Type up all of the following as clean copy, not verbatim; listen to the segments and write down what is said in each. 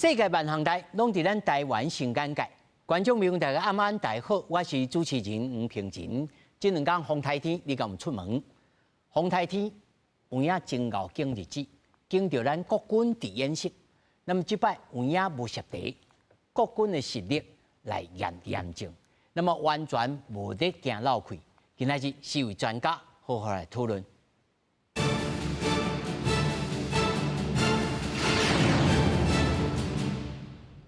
世界萬項代攏佇咱台灣新眼界，觀眾朋友大家暗安大家好，我是主持人吳平仁。這兩工風颱天，你敢有出門？風颱天有影真𠢕景日子，景著咱國軍佇演習。那麼這擺有影無實地，國軍的實力來驗驗證。那麼完全無咧驚漏氣。今仔日四位專家好好來討論。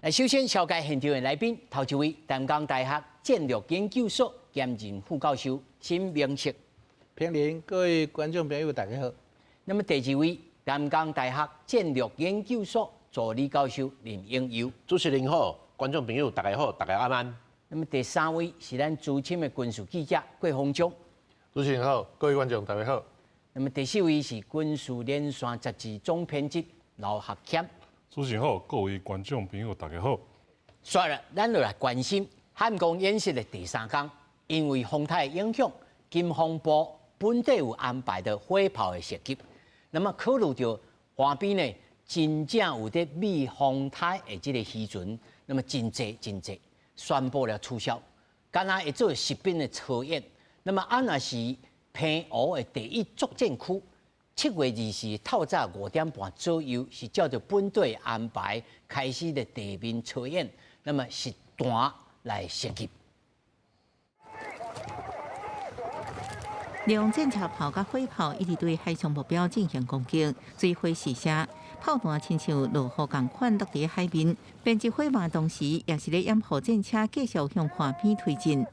來，首先紹介現場的來賓，頭一位淡江大學戰略研究所兼任副教授沈明室。平林，各位觀眾朋友，大家好。那麼第二位淡江大學戰略研究所助理教授林永佑。主持人好，觀眾朋友大家好，大家晚安。那麼第三位是咱資深的軍事記者郭鴻忠。主持人好，各位觀眾大家好。那麼第四位是軍事連線雜誌總編輯劉學謙。主持人好，各位觀眾朋友大家好。煞來，咱就來關心漢光演習的第三工，因為風颱影響，金防部本底有安排的火炮的射擊。那麼考慮著岸邊呢，真正有佇避風颱的這個漁船，那麼真濟真濟，宣布了取消，敢若會做實兵的操演。那麼啊，若是澎湖的第一作戰區，7月24透早5點半左右，是照著本底安排開始的地面操演，那麼實彈來射擊。利用戰車炮佮火炮一直對海上目標進行攻擊，水火試射，炮彈親像落雨仝款落佇海面，編織火馬同時也是咧掩護戰車繼續向岸邊推進。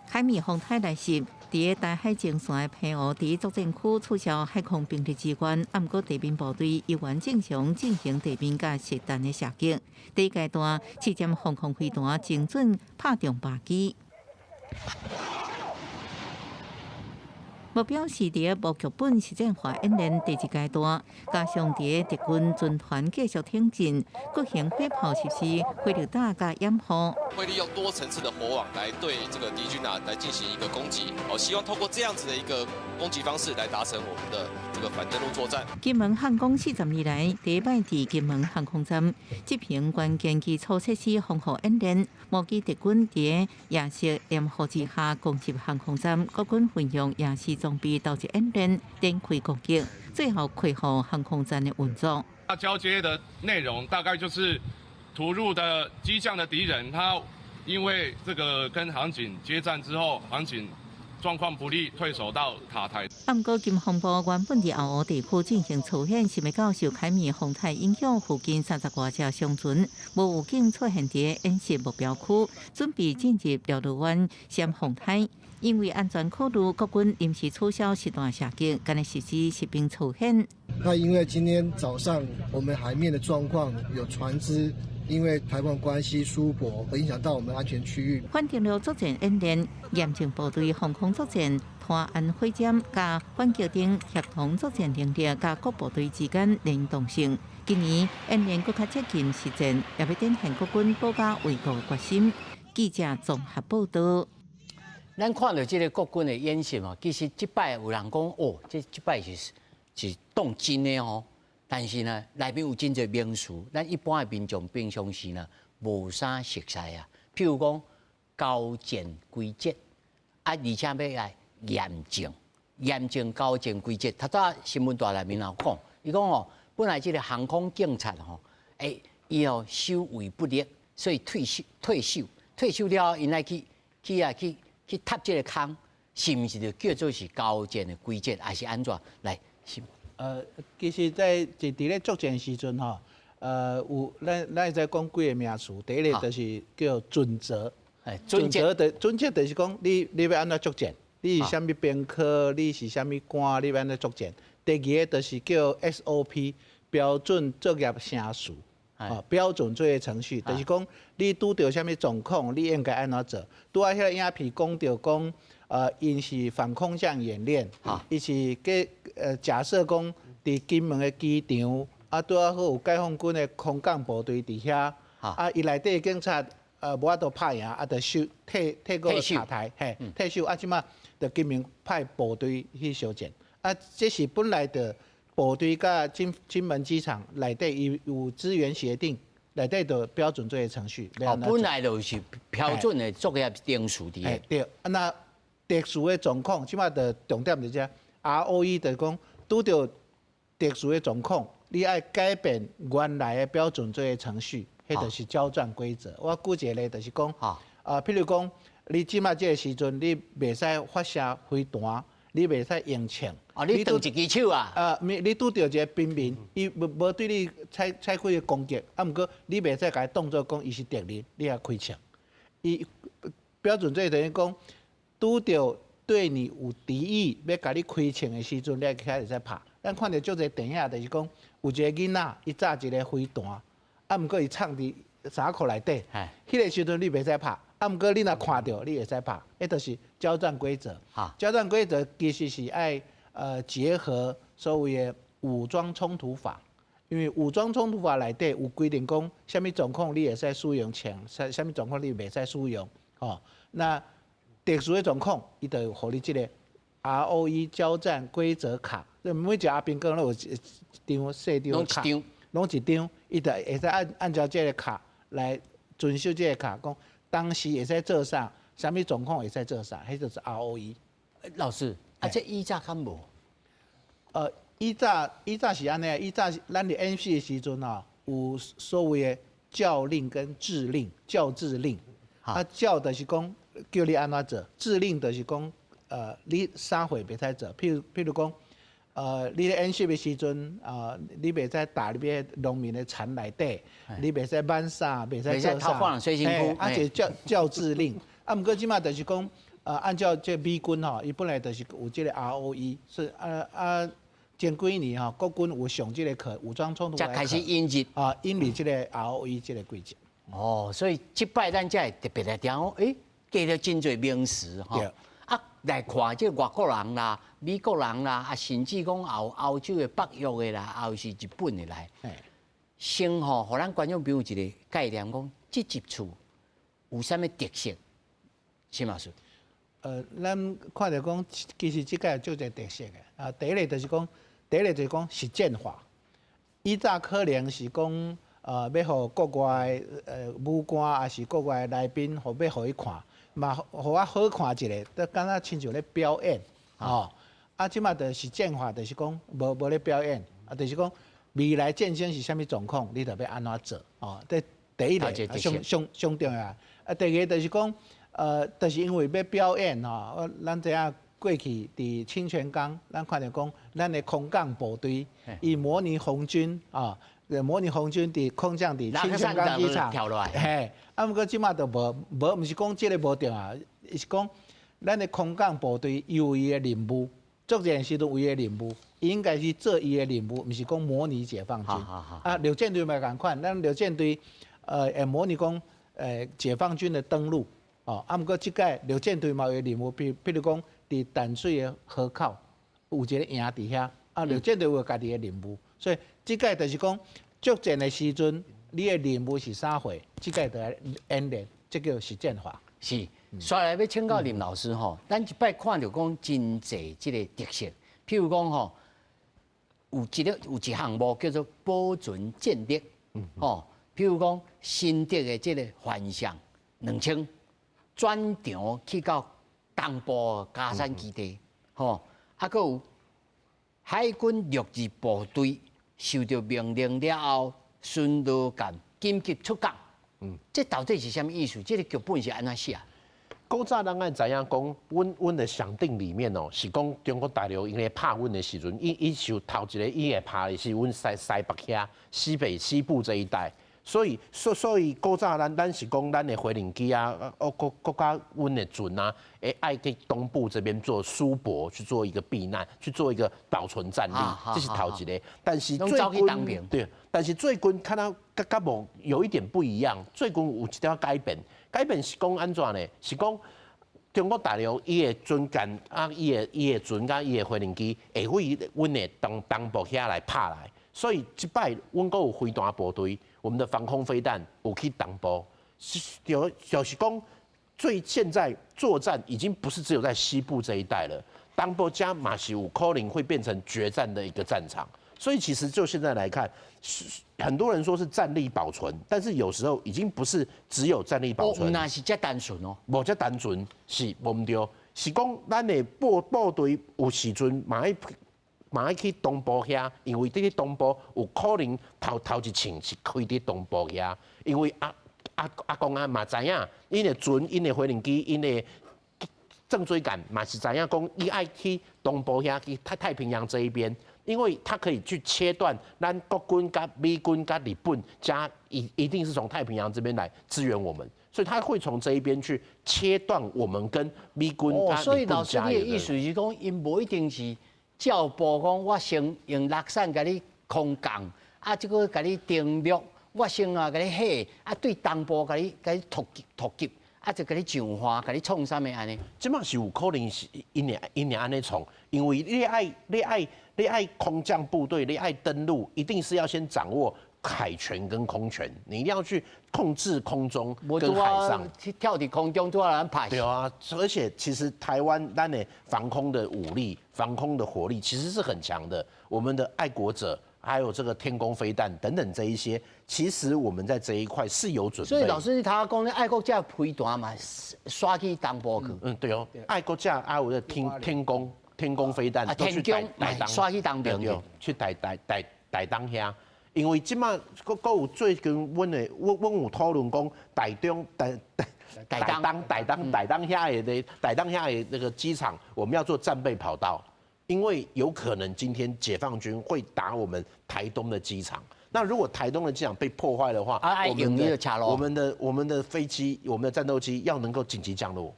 海面風颱來襲，佇台海前線的澎湖第一作戰區取消海空兵力支援，毋過地面部隊依然正常進行地面佮實彈的射擊。第一階段，試驗防空飛彈精準拍中靶機。目標是佇無劇本實戰化演練第二階段，加上佇敵軍軍團繼續挺進，各型火炮實施火力打佮掩護。會利用多層次的火網來對這個敵軍啊來進行一個攻擊，哦，希望透過這樣子的一個攻擊方式來達成我們的這個反登陸作戰。金門漢光42年來第一擺佇金門航空站執行關鍵基礎設施防護演練，模擬敵軍佇夜色掩護之下攻擊航空站，國軍運用夜視裝備導致演練展開攻擊，最後恢復航空站的運作。那交接的內容大概就是突入的機降的敵人，他因為這個跟航警接戰之後，航警狀況不利，退守到塔台。毋過金防部原本佇後湖地區進行操演，想欲到受海面風颱影響，附近30外隻商船無預警出現佇演習目標區，準備進入遼羅灣閃風颱。因為安全考慮，國軍臨時取消實彈射擊，干焦實施實兵操演。那因為今天早上我們海面的狀況有船隻因為颱風關係蘇泊，影響到我們安全區域。反登陸作戰演練，驗證部隊防空作戰、拖岸火箭佮反艦艇協同作戰能力，佮各部隊之間聯動性。今年演練閣較接近實戰，也欲展現國軍保家衛國的決心。記者綜合報道。咱看著這個國軍的演習哦，其實這擺有人講哦，這這擺是當真的哦。但是呢，內面有真濟名詞，咱一般的民眾平常時呢無啥熟悉啊。譬如講交戰規則，啊，而且欲來驗證驗證交戰規則。頭拄新聞台內面有講，伊講哦，本來這個航空警察吼，欸，伊哦守衛不力，所以退休退休退休了，𪜶來去去啊去。去插這個空，是毋是就叫做是交戰的規則，還是按怎來？是其實在佇咧作戰時陣吼，有咱會使講幾个名詞，第一个就是叫準則，準則的準則就是講你欲按怎作戰，你是啥物兵科，你是啥物官，你欲按怎作戰。第二个就是叫 SOP 標準作業程序。哦，標準作業程序，就是講你拄著啥物狀況，你應該按怎做。拄仔彼个影片講著講，𪜶是反空降演練，伊是計假設講佇金門的機場，啊拄仔好有解放軍的空降部隊佇遐，啊伊內底警察無法度拍贏，啊就收退退過塔台，嘿，退守，啊這馬就金門派部隊去相戰，啊這是本來就。部隊佮金門機場內底伊有支援協定，內底就標準作業程序。哦，本來就是標準的作業程序佇個。對，啊那特殊的狀況，這擺就重點就這 ROE 就講拄著特殊的狀況，你愛改變原來的標準作業程序，彼就是交戰規則。我舉一個例，就是講，啊，譬如講，你這擺這個時陣，你袂使發射飛彈，你袂使用槍。哦，你斷一支手啊？啊，你拄著一個平民，伊無對你採取攻擊，啊，毋過你袂使共伊當做講伊是敵人，你也開槍。伊標準作業等於講，拄著對你有敵意，欲共你開槍的時陣，你才會使拍。咱看著足濟電影，就是講有一個囡仔，伊炸一個飛彈，啊，毋過伊藏佇衫褲內底，彼個時陣你袂使拍，啊，毋過你若看著，你會使拍，彼就是交戰規則。交戰規則其實是愛結合所謂的武裝衝突法，因為武裝衝突法內底有規定講，啥物狀況你會使使用槍，啥啥物狀況你袂使使用，吼。那特殊的狀況，伊就予你這個 ROE 交戰規則卡，每一個阿兵哥攏有一張細張卡，攏一張，伊就會使按照這個卡來遵守這個卡，講當時會使做啥，啥物狀況會使做啥，彼就是 ROE。老師，啊，這以早敢無？以早是按呢，以早咱佇演習的時陣吼，有所謂的教令跟制令，教制令。啊，教就是講叫你按怎做，制令就是講，你啥貨袂使做。譬如講，你咧演習的時陣，你袂使踏入去農民的田內底，你袂使挽啥，袂使做啥。啊，這教制令。啊，毋過這擺就是講，按照這美軍吼，伊本來就是有這個 ROE，是啊，前幾年吼，國軍有上這個課，武裝衝突才開始引入啊，引入這個 ROE 這個規則。哦，所以這擺咱才會特別來聽講，加了真濟名詞吼。啊，來看這外國人啦、美國人啦，啊，甚至講也有歐洲的、北約的啦，也有是日本的來。先吼，予咱觀眾朋友一個概念，講這一次有啥物特色？沈老師。咱看著講，其實這擺有足濟特色的。啊，第一個就是講實戰化。以早可能是講，欲予國外武官，抑是國外來賓，欲予伊看，嘛予我好看一下，都敢若親像咧表演，吼。啊，這擺就實戰化，就是講無咧表演，啊，就是講未來戰爭是啥物狀況，你著欲按怎做，哦。這第一個上上上重要。啊，第二個就是講，就是因為欲表演吼，咱知影過去佇清泉崗，咱看著講，咱的空降部隊，伊模擬紅軍啊，模擬紅軍佇空降佇清泉崗機場，嘿，啊，毋過這擺就無，毋是講這個無對啊，是講咱的空降部隊有伊的任務，作戰時陣有伊的任務，伊應該是做伊的任務，毋是講模擬解放軍。啊，陸戰隊嘛仝款，咱陸戰隊會模擬講解放軍的登陸。哦，啊，毋過這擺陸戰隊嘛有任務，譬如講，佇淡水的河口有一個營佇遐，啊，陸戰隊有家己的任務，所以這擺就是講作戰的時陣，你的任務是啥貨，這擺就來演練，這叫實戰化。是，紲來欲請教林老師吼，咱這擺看著講真濟這個特色，譬如講吼，有一項目叫做保存戰力，吼，譬如講新竹的這個幻象2000。轉場去到東部佳山基地，吼，啊，閣有海軍陸戰部隊受到命令了後，巡邏艦緊急出港，這到底是啥物意思？這個劇本是按怎寫？古早咱愛知影講，阮的想定裡面哦，是講中國大陸𪜶咧拍阮的時陣，伊就頭一个伊會拍的是阮西北遐西北西部這一帶。所以古早咱是講咱的飛行機啊，哦閣較阮的船啊，會愛去東部這邊做蘇泊去做一個避難，去做一個保存戰力，這是頭一個。但是最近對，但是最近看到較無有一點不一樣，最近有一點改變，改變是講按怎呢？是講中國大陸伊的軍艦啊，伊的船佮伊的飛行機會對阮的東部遐來拍來，所以這擺阮閣有飛彈部隊。我們的防空飛彈有去東部，是就是講，最現在作戰已經不是只有在西部這一帶了，東部遮嘛是有可能會變成決戰的一個戰場，所以其實就現在來看，很多人說是戰力保存，但是有時候已經不是只有戰力保存。那是遮單純哦，無遮單純是無毋對，是講咱的部隊有時陣嘛愛去東部遐，因為佇咧東部有可能頭一槍是開佇東部遐，因為阿公啊嘛知影，𪜶的船、𪜶的飛行機、𪜶的潛水艦嘛是知影講，伊愛去東部遐去太平洋這一邊，因為它可以去切斷咱國軍佮美軍佮日本加一定是從太平洋這邊來支援我們，所以他會從這一邊去切斷我們跟美軍。哦，所以老師你的意思是講，𪜶無一定是照步講，我先用樂山共你空降，啊，這個共你登陸，我先啊共你嚇，啊對東部共你突擊。啊，就共你上岸，共你創啥物按呢？這馬是有可能是𪜶會按呢創，因為你愛空降部隊，你愛登陸，一定是要先掌握海權跟空權，你一定要去控制空中跟海上。跳佇空中拄仔人拍。對啊，而且其實台灣咱的防空的武力、防空的火力其實是很強的。我們的愛國者，還有這個天弓飛彈等等這一些，其實我們在這一塊是有準備。所以老師他講，愛國者飛彈嘛，刷去東部去。嗯，對哦，愛國者還有天弓飛彈，都去台東，刷去東邊去，去台東遐。因為這馬閣有最近阮有討論講台中台台東台東台東遐的台東遐的那個機場，我們要做戰備跑道。因為有可能今天解放軍會打我們台東的機場，那如果台東的機場被破壞的話，我們的飛機、我們的戰鬥機要能夠緊急降落。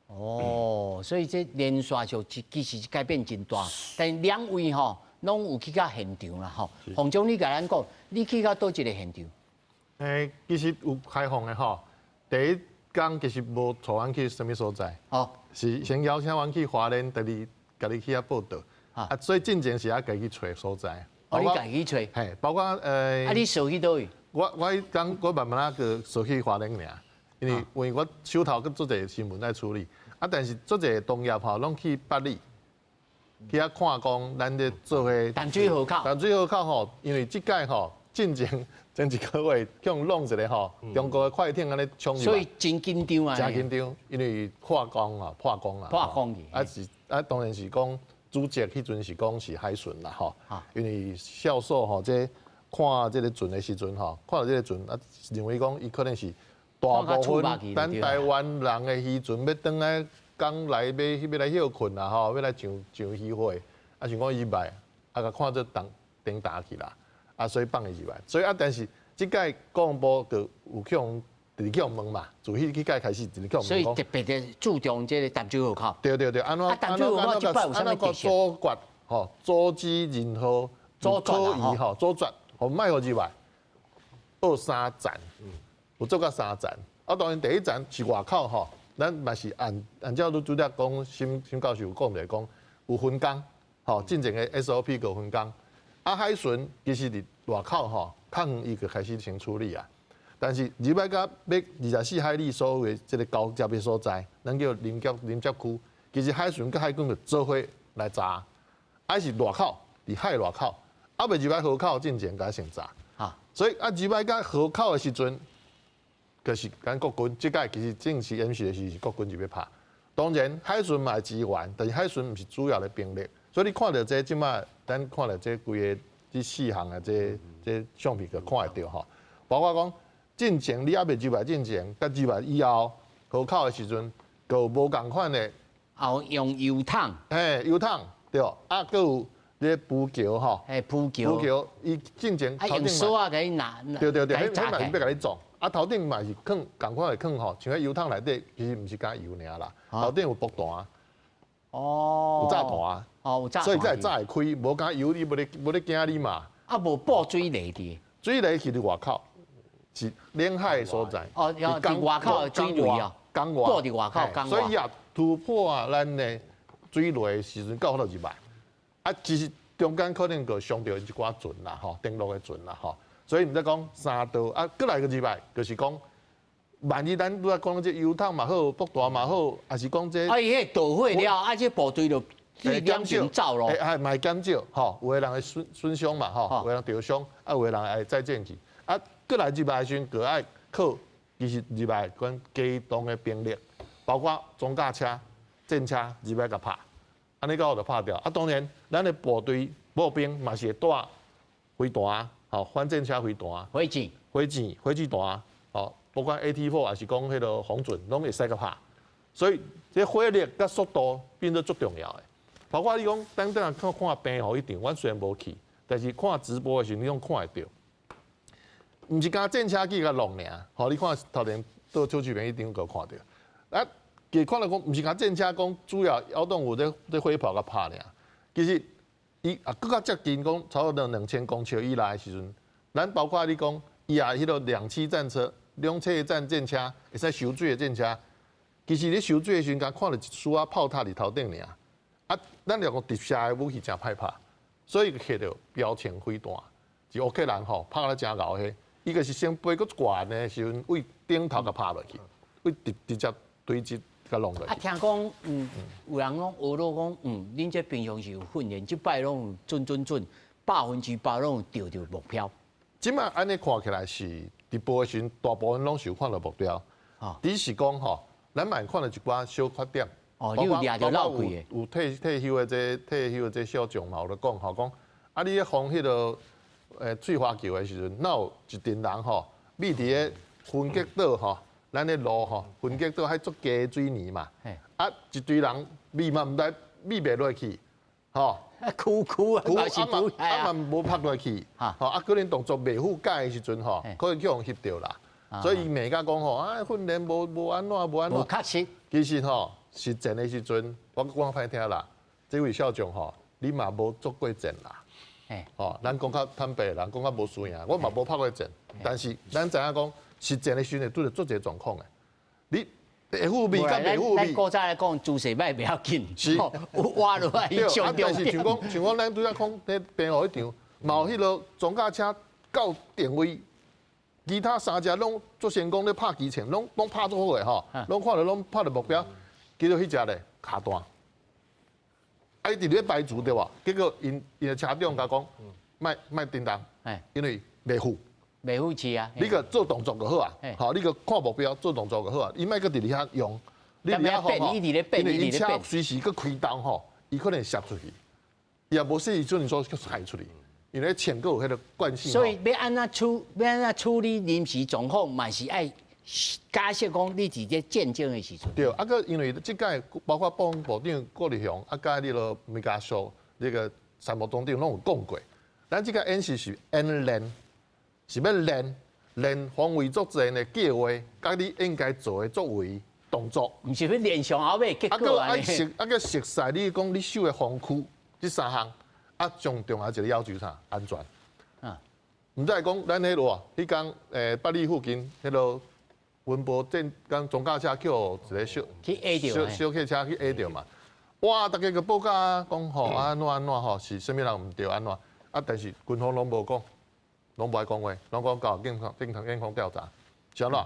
哦，所以這連續就其實改變真大，但兩位吼攏有去到現場啦吼。洪總，你共咱講，你去到佗一个現場？其實有開放的吼，第一工其實無帶阮去啥物所在，是先邀請阮去花蓮，第二家己去遐報到。啊，所以進前是愛家己揣所在。哦，你家己揣。嘿，包括啊，你踅去佗位？我彼工我慢慢仔去踅去花蓮爾，因為我手頭閣足濟新聞在處理。啊，但是足濟同業吼，攏去八里，去遐看講咱咧做伙。淡水河口。淡水河口吼，因為這擺吼，進前前一個月去予弄一个吼，中國的快艇按呢衝入來。所以真緊張啊！真緊張，因為破功啊，破功啊。破功去。啊是啊，當然是講主責彼陣是講是海巡啦吼，因為少數吼，這看這个船的時陣吼，看著這个船啊，認為講伊可能是大部分咱台灣人的漁船欲轉來港來欲來歇睏啦吼，欲來上漁貨，啊想講伊入來，啊共看做當打去啦，啊所以放伊入來，所以啊但是這擺國防部就有去予直去予問嘛，自彼彼擺開始直去予問。所以特別的注重這个淡水河口。對對對，按怎啊淡水河口這擺有啥物特色？阻絕吼，阻止任何可疑吼，阻絕吼，莫予入來。報三層，有做到三層。啊，當然第一層是外口吼，咱嘛是按照你拄才講，沈沈教授有講著講有分工，吼，進前的 SOP 有分工。啊，海巡其實佇外口吼，較遠伊就開始先處理啊。但是入來到欲24海里所有的這个交接的所在，咱叫臨接區，其實海巡佮海軍就做伙來查，啊是外口，佇海外口，啊未入來河口進前共先查。所以啊入來到河口的時陣，就是咱國軍這擺其實正式演習的時是國軍就欲拍。當然海巡嘛會支援，但是海巡毋是主要的兵力，所以你看著這這擺，咱看著這規个這四項的這相片就看會著吼，包括講。進前你猶未入來進前，佮入來以後，河口的時陣，閣有無仝款的，哦，用油桶，嘿，油桶對，啊，閣有咧浮橋吼，嘿，浮橋，浮橋，伊進前啊，用索仔共伊拿，對對對，彼嘛是欲共你撞，啊，頭頂嘛是囥仝款的囥吼，像彼油桶內底其實毋是干油爾啦，頭頂有爆彈，哦，有炸彈，哦，有炸彈，所以才會炸會開，無干油你無咧驚你嘛，啊，無布水雷佇，水雷是佇外口。是領海的所在，哦，佇外口的水雷啊，港外，布佇外口港外，所以也突破啊，咱的水雷的時陣到佗入來，啊，其實中間可能閣傷著一寡船啦，吼，登陸的船啦，吼，所以毋才講三道啊，閣來閣入來，就是講，萬一咱拄才講這油桶嘛好，爆彈嘛好，抑是講這，啊，伊彼導火了，啊，這部隊就兩邊走咯。係嘛會減少吼，有的人會損傷嘛吼，有的人著傷，啊有的人會載戰去，啊，閣來入來的時陣，閣愛靠其實入來阮機動的兵力，包括裝甲車、戰車入來共拍，按呢到就拍掉。啊，當然，咱的部隊步兵嘛是會帶飛彈，吼，反戰車飛彈、火箭、火箭、火箭彈，吼，不管 AT4 還是講彼个紅準，攏會使共拍。所以這火力佮速度變做足重要的。包括你講，等等看看澎湖彼場，阮雖然無去，但是看直播的時陣，你攏看會著。毋是干戰車去共弄爾，吼！你看頭前倒手這邊彼張閣看著。啊，其實看著講，毋是干戰車講主要搖動有咧火炮共拍爾。其實伊啊，閣較接近講，差不多2000公尺以內的時陣，咱包括你講，伊也彼个兩棲戰車、兩棲戰車，會使泅水的戰車。其實你泅水的時陣，敢看著一束仔炮塔佇頭頂爾。啊，咱兩個直射的武器誠歹拍，所以摕著標槍飛彈，是烏克蘭吼拍得誠𠢕彼。伊就是先飛閣懸的時陣，對頂頭共拍落去，對直接垂直共弄落去。啊，聽講，有人講俄羅講，恁這平常時有訓練，這擺攏有準準準，100%攏有著著目標。這擺按呢看起來是直播的時陣，大部分攏是有看著目標。只是講吼，咱嘛會看著一寡小缺點。哦，你有掠著漏氣的。有退休的這少將嘛，有咧講吼，講啊，你咧防彼个翠花橋的時陣，哪有一陣人吼，覕佇咧分隔島吼，咱的路吼，分隔島彼足低的水泥嘛，啊，一堆人覕嘛毋知覕袂落去，吼，啊，屈屈啊，啊嘛啊嘛無拍落去，吼，啊，可能動作袂赴解的時陣吼，可能去予翕著啦，所以伊罵甲講吼，啊，訓練無按怎無按怎，無確實，其實吼，實戰的時陣，我講歹聽啦，這位少將吼，你嘛無做過戰啦。哦，咱講較坦白，人講較無輸贏，我嘛無拍過戰，但是咱知影講實戰的時陣會拄著足濟狀況的。你會赴美佮袂赴美。咱古早來講，姿勢䆀袂要緊，是有挖落來對，啊，但是像講，咱拄才講佇澎湖彼場，嘛有彼个裝甲車到定位，其他三隻攏足成功咧拍機槍，攏拍足好的吼，攏看著攏拍著目標，結果彼隻咧卡彈。啊！伊佇咧排除對無？結果𪜶的車長共講，莫莫振動，因為袂赴，袂赴去啊！你閣做動作就好啊，吼！你閣看目標做動作就好啊。伊莫閣佇咧遐用，你佇遐變，伊佇咧變，因為𪜶車隨時閣開動吼，伊可能會射出去，伊也無說伊準說去開出去，因為槍閣有彼个慣性。所以欲按怎處，欲按怎處理臨時狀況，嘛是愛。假設講你佇咧戰爭的時陣，對，啊，閣因為這擺包括國防部長郭立雄，啊，佮彼个米加蘇，這个參謀總長攏有講過，咱這個演習是演練，是欲練練防衛作戰的計劃，佮你應該做的作為動作，毋是欲練上後尾結果啊，閣愛熟，啊閣熟悉你講你守的防區這三項，啊，上重要一個要求啥？安全。啊，毋知講咱彼个，彼工八里附近彼个。雲波戰講裝甲車去予一個小小小客車去壓著嘛，哇！逐家閣報告講吼按怎按怎吼是啥物人毋對按怎啊？但是軍方攏無講，攏無愛講話，攏講交警方警警方調查，是按怎？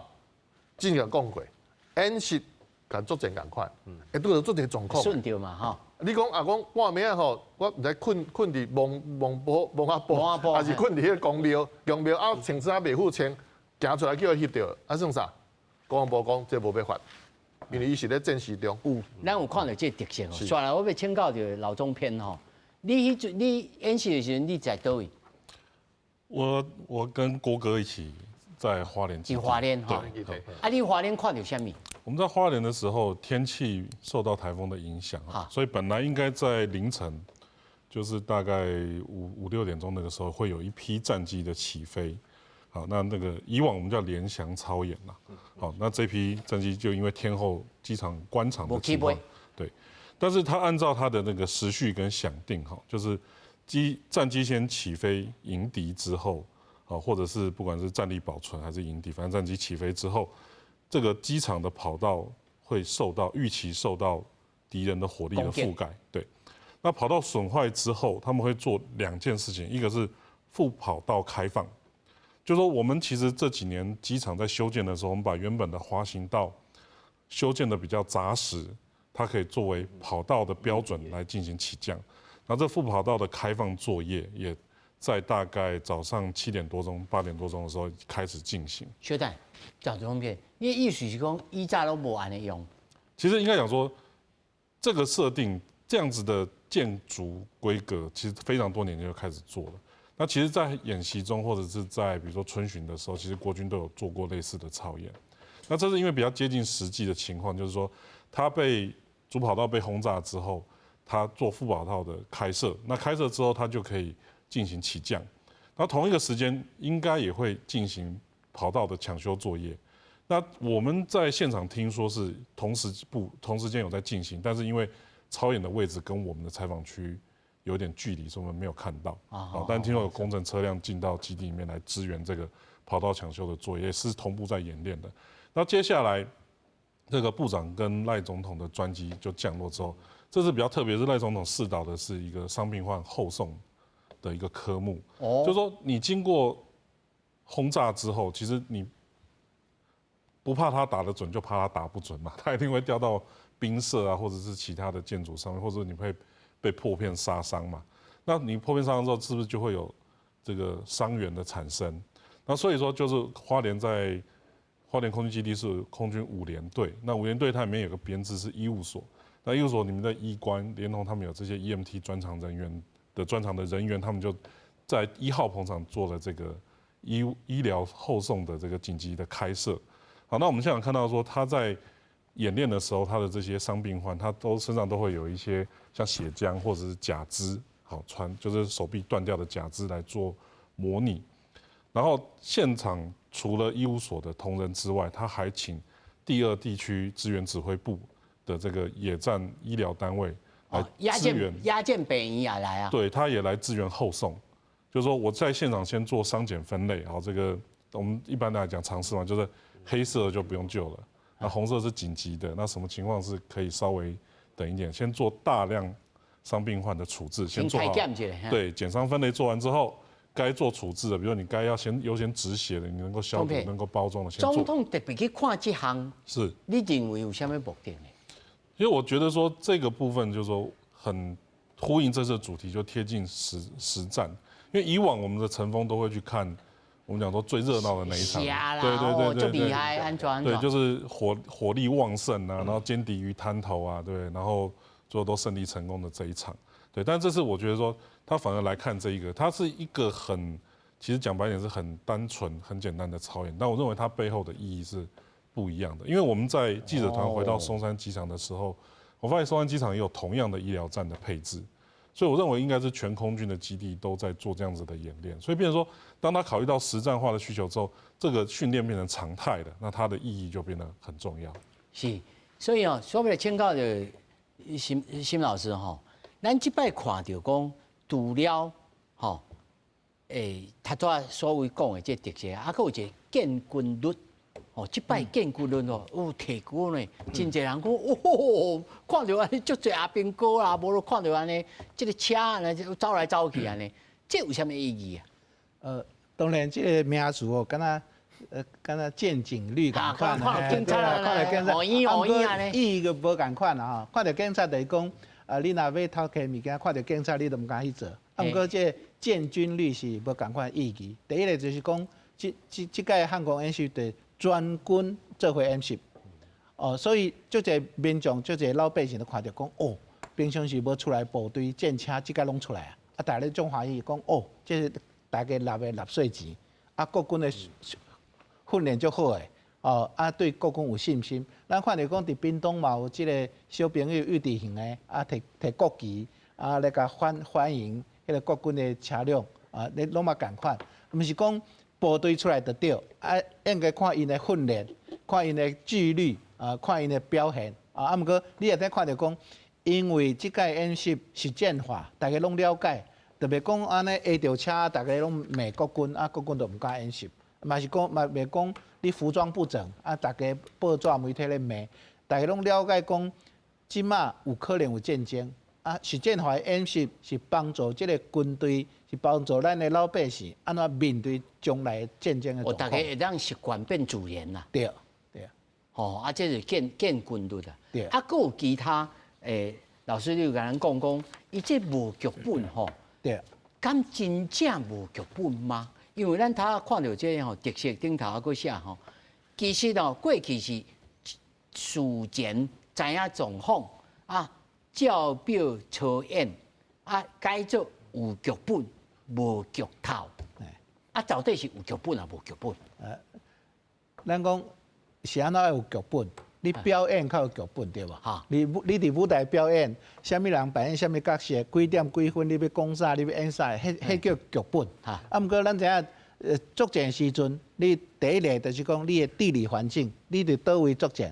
之前講過，演習佮作戰仝款，會拄著足濟狀況。順著嘛吼。你講啊講半暝仔吼，我毋知睏睏佇墓墓埔墓仔埔，還是睏佇彼个宮廟宮廟啊，穿衫袂赴穿，行出來去予翕著，啊算啥？國防部講這無欲罰，因為伊是咧戰時中。有，咱有看著這個特色哦。煞來我欲請教著老總編吼，你彼陣你演習的時陣，你在佗位？我跟郭哥一起在花蓮。佇花蓮吼。啊，你花蓮看著啥物？我們在花蓮的時候，天氣受到颱風的影響，所以本來應該在凌晨，就是大概5、6點鐘那個時候，會有一批戰機的起飛。好，那個以往我們叫聯翔操演啦。好，那這批戰機就因為天候機場關場的情況，對，但是他按照他的那個時序跟想定，哈，就是戰機先起飛迎敵之後，啊，或者是不管是戰力保存還是迎敵，反正戰機起飛之後，這個機場的跑道會受到預期受到敵人的火力的覆蓋，對。那跑道損壞之後，他們會做兩件事情，一個是副跑道開放。就說我們其實這幾年機場在修建的時候，我們把原本的滑行道修建的比較紮實，它可以作为跑道的标准来进行起降。那这副跑道的开放作业也在大概早上7点多钟、8点多钟的时候开始进行。小等，赵总编，你的意思是讲以早拢无按呢用？其实应该讲说，这个设定这样子的建筑规格，其实非常多年就开始做了。那其实，在演习中或者是在比如说春巡的时候，其实国军都有做过类似的操演。那这是因为比较接近实际的情况，就是说，它被主跑道被轰炸之后，它做副跑道的开设，那开设之后，它就可以进行起降。那同一个时间，应该也会进行跑道的抢修作业。那我们在现场听说是同时间有在进行，但是因为操演的位置跟我们的采访区有点距离，所以我们没有看到。啊，但听说有工程车辆进到基地里面来支援这个跑道抢修的作业，是同步在演练的。那接下来，这个部长跟赖总统的专机就降落之后，这次比较特别，是赖总统视导的是一个伤病患后送的一个科目。哦，就是说你经过轰炸之后，其实你不怕他打得准，就怕他打不准嘛，他一定会掉到兵舍啊，或者是其他的建筑上面，或者你会被破片杀伤嘛。那你破片杀伤之后，是不是就会有这个伤员的产生？那所以说，就是花莲在花莲空军基地是空军五联队，那五联队它里面有个编制是医务所，那医务所里面的医官连同他们有这些 EMT 专长的人员，他们就在1号棚场做了这个医疗后送的这个紧急的开设。好，那我们现场看到说他在演练的时候，他的这些伤病患，他都身上都会有一些像血浆或者是假肢，好穿就是手臂断掉的假肢来做模拟。然后现场除了医务所的同仁之外，他还请第二地区支援指挥部的这个野战医疗单位来支援。押建北医也来啊？对，他也来支援后送，就是说我在现场先做伤检分类，然后这个我们一般来讲常识嘛，就是黑色就不用救了，那红色是紧急的，那什么情况是可以稍微等一点，先做大量伤病患的处置，先做好。对，检伤分类做完之后，该做处置的，比如你该要先优先止血的，你能够消毒、能够包装的，先做。总统特别去看这项，你认为有啥物目的呢？因为我觉得说这个部分就是说很呼应这次的主题，就贴近实战。因为以往我们的晨风都会去看，我们讲说最热闹的那一场，对对对对，厉害，安全。对，就是火力旺盛啊，然后歼敌于滩头啊，对，然后最后都胜利成功的这一场。对，但这次我觉得说，他反而来看这一个，它是一个很，其实讲白点是很单纯、很简单的操演，但我认为它背后的意义是不一样的。因为我们在记者团回到松山机场的时候，我发现松山机场也有同样的医疗站的配置，所以我认为应该是全空军的基地都在做这样子的演练。所以变成说，当他考虑到实战化的需求之后，这个训练变成常态的，那它的意义就变得很重要。是，所以哦，所以请教的辛辛老师吼，咱这摆看著讲，除了吼，头拄仔所谓讲的这特色，啊，阁有一个建军率，哦，这摆建军率哦，有提高呢，真济人讲，哦，看著按呢足济阿兵哥啦，无就看著按呢，这个车按呢走来走去按呢，这有啥物意义啊？当然这个名词哦，敢若见警率仝款，警察看著警察，哦咦哦咦按呢，意义就无仝款啦吼，看著警察就是讲。啊，你若欲偷摕物件，看著警察你都毋敢去做。啊，毋过这个建军率是无仝款意义。第一个就是讲，这届汉光演习的全军做伙演习，哦，所以足济民众、足济老百姓都看著讲，哦，平常时无出来部队战车，这届拢出来啊！啊，大家总欢喜讲，哦，这是大家纳的纳税钱，啊，国军的训练足好的。哦，啊，对国军有信心。咱看著讲，伫屏东嘛有这个小朋友幼稚园的，啊，提提国旗，啊，来共欢迎彼个国军的车辆，啊，你拢嘛仝款。毋是讲部队出来就对，啊，应该看𪜶的训练，看𪜶的纪律，啊，看𪜶的表现，啊，毋过你会使看著讲，因为这届演习实战化，大家拢了解，特别讲按呢下著车，大家拢骂国军，啊，国军就毋敢演习。嘛是讲嘛袂讲你服装不整，啊，大家报纸媒体咧骂，大家拢了解讲，这马有可能有战争，啊，实战化演习是帮助这个军队，是帮助咱的老百姓按怎面对将来战争的状况。大家会当习惯变自然啦。对对。吼，啊，這是見見軍律啊。對。啊，閣有其他，老師你有共咱講講，伊這無劇本吼。對。敢真正無劇本嗎？因為咱頭仔看著這吼特色頂頭仔閣寫吼，其實哦過去是事前知影狀況啊，照表操演啊，改做有劇本無劇透。啊，到底是有劇本抑無劇本？咱講是按怎有劇本？你表演較有劇本對無？你佇舞台表演，啥物人扮演啥物角色，幾點幾分你欲講啥，你欲演啥，彼叫劇本。啊，毋過咱知影，作戰時陣，你第一个就是講你的地理環境，你佇佗位作戰，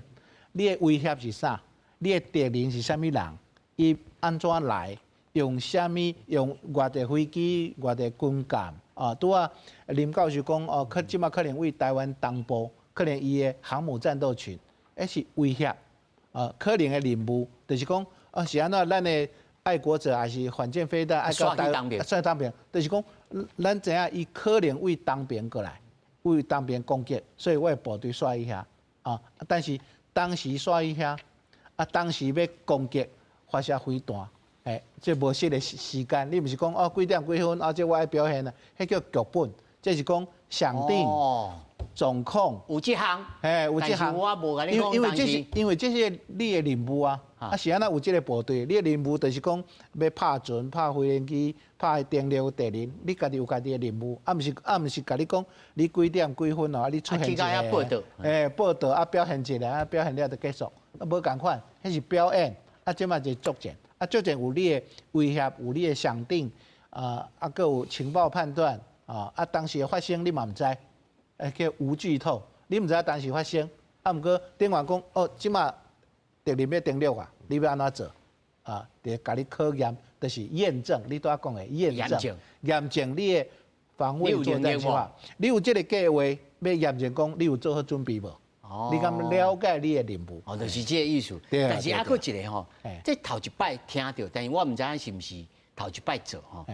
你的威脅是啥？你的敵人是啥物人？伊按怎來？用啥物？用偌濟飛機、偌濟軍艦？啊，拄仔林教授講哦，可這馬可能為台灣東部，可能伊的航母戰鬥群，彼是威脅。啊，可能的任務就是講，啊是按怎？咱的愛國者還是反艦飛彈愛到台灣，煞東邊，就是講，咱知影伊可能為東邊過來，為東邊攻擊，所以我的部隊煞去遐。啊，但是當時煞去遐，啊，當時欲攻擊發射飛彈。這無適的時間，你毋是講哦幾點幾分啊？這我愛表現啊，彼叫劇本，這是講想定狀況。有這項，有這項。我無共你講，因為這是你的任務啊。啊，是按怎有這個部隊？你的任務就是講欲拍船、拍飛行機、拍登陸敵人，你家己有家己的任務，啊，毋是共你講你幾點幾分哦，你出現一個，報道啊，表現一下啊，表現了就結束，啊，無仝款，彼是表演，啊，這馬是作戰。啊，作戰有你的威脅，有你的想定，啊，閣有情報判斷，啊，當時的發生你嘛毋知，叫無劇透，你毋知影當時發生，啊，毋過頂懸講，哦，這馬敵人欲登陸啊，你欲按怎做？啊，佇共你考驗，就是驗證，你拄仔講的驗證，驗證你的防衛作戰計劃，你有這個計劃，欲驗證講你有做好準備無？你敢了解你的任務？哦，就是這個意思。但是還閣一個吼，這頭一擺聽著，但是我毋知影是毋是頭一擺做吼。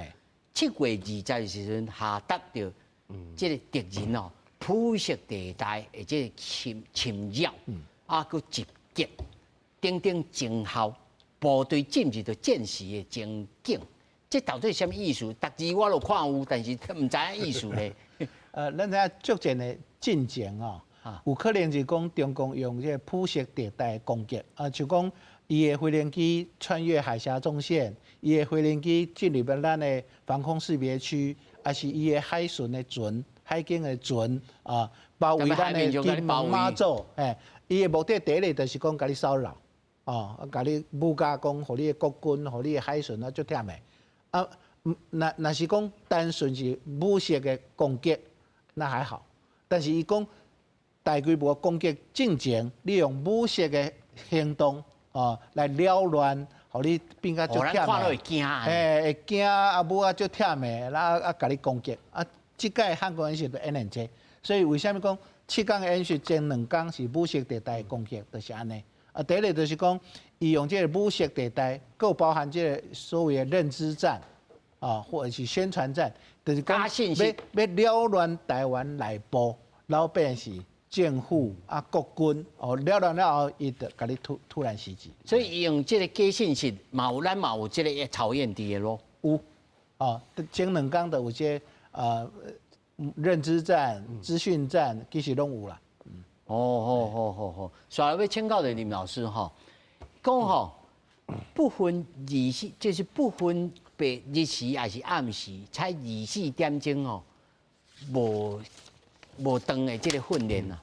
7月20的時陣下達著這個敵人哦，灰色地帶的這個侵擾，啊，閣襲擊等等徵候，部隊進入著戰時的情景，這到底是啥物意思？逐字我都看有，但是毋知影意思咧。咱知影作戰的進程哦。有可能是講中共用這個灰色地帶攻擊，啊，就講伊的飛行機穿越海峽中線，伊的飛行機進入咱的防空識別區，抑是伊的海巡的船、海警的船啊，包圍咱的金門馬祖，伊的目的第一个就是講共你騷擾，哦，共你武加講，予你的國軍、予你的海巡啊，足忝的。啊，若是講單純是武力的攻擊，那還好，但是伊講大規模攻擊進前，利用武力的行動哦來擾亂，予你變甲足忝的，會驚啊，武啊足忝的，啊共你攻擊啊。這擺漢光演習就演練這，所以為啥物講7天演習前2天是武力地帶攻擊，就是按呢。啊，第一个就是講，伊用這個武力地帶，閣包含這個所謂的認知戰啊，或者是宣傳戰，就是講欲擾亂台灣內部，然後變是政府啊，國軍哦，擾亂了後，伊就共你突然襲擊。所以用這個假信息，嘛有咱嘛有這個操演佇的咯。有，哦，前2天就有這認知戰、資訊戰，其實攏有啦。哦，好好好好，所以欲請教著林老師吼，講吼不分二四，就是不分白日時抑是暗時，採24點鐘吼，無斷的這個訓練啊。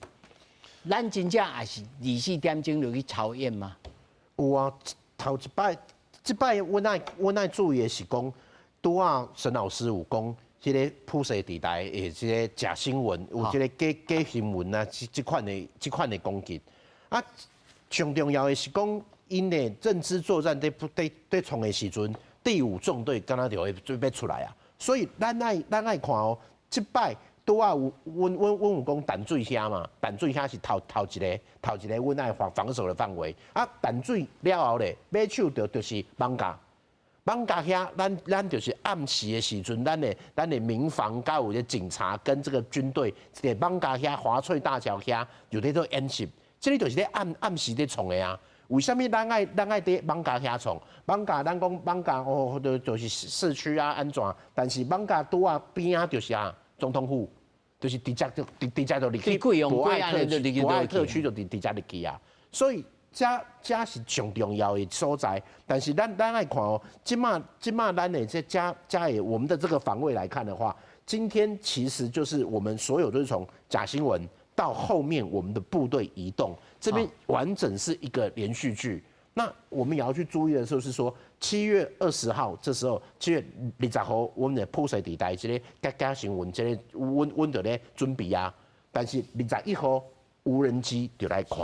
咱真正也是24點鐘就去操演嗎？有啊，頭一擺，這擺阮愛注意的是講，拄仔沈老師有講，這个灰色地帶的這个假新聞，有這个假新聞啊，這款的攻擊。啊，上重要的是講，𪜶的認知作戰佇創的時陣，第五縱隊敢若就會準備出來啊。所以咱愛看哦，這擺拄仔有，阮有講淡水遐嘛，淡水遐是頭一個阮愛防守的範圍。啊，淡水了後咧，尾手就是艋舺。艋舺遐，咱就是暗時的時陣，咱的民防佮有這警察跟這個軍隊，佇艋舺遐華翠大橋遐有佇做演習。這个就是咧暗暗時咧創的啊。為啥物咱愛佇艋舺遐創？艋舺咱講艋舺哦，就是市區啊按怎？但是艋舺拄仔邊仔就是啊總統府，就是直接就直接就入去博愛特區，博愛特區就直接入去啊。所以這是上重要的所在。但是咱愛看哦，這馬咱的這我們的這個防衛來看的話，今天其實就是我們所有都是從假新聞到後面我們的部隊移動，這邊完整是一個連續劇。那我們也要去注意的就是說，7月20號這時候，7月20號，我們的灰色地帶這个假新聞，這个阮就咧準備啊。但是21號無人機就來看，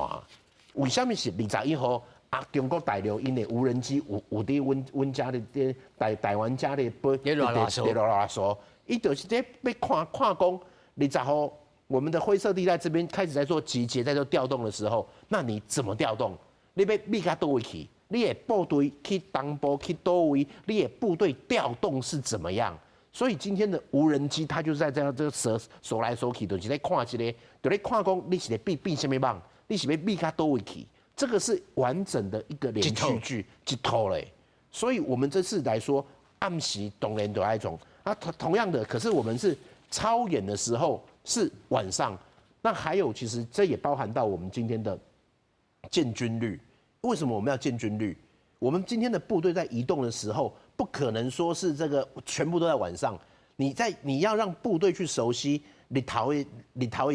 為啥物是二十一號？啊，中國大陸𪜶的無人機有佇阮遮的佇台灣遮的飛，佇賴賴數，伊就是咧欲看看講20號，我們的灰色地帶這邊開始在做集結，在做調動的時候，那你怎麼調動？你欲避較佗位去？你的部隊去東部去佗位？你的部隊調動是怎麼樣？所以今天的無人機，它就是在這樣這個掃來掃去，就是咧看一个，就咧看講你是咧避避啥物網，你是欲避較佗位去？這個是完整的一個連續劇，一套嘞。所以我們這次來說，暗時當然就愛創啊，同樣的，可是我們是操演的時候是晚上，那還有其實這也包含到我們今天的建軍率。為什麼我們要建軍率？我們今天的部隊在移動的時候，不可能說是這個全部都在晚上。你要讓部隊去熟悉日頭的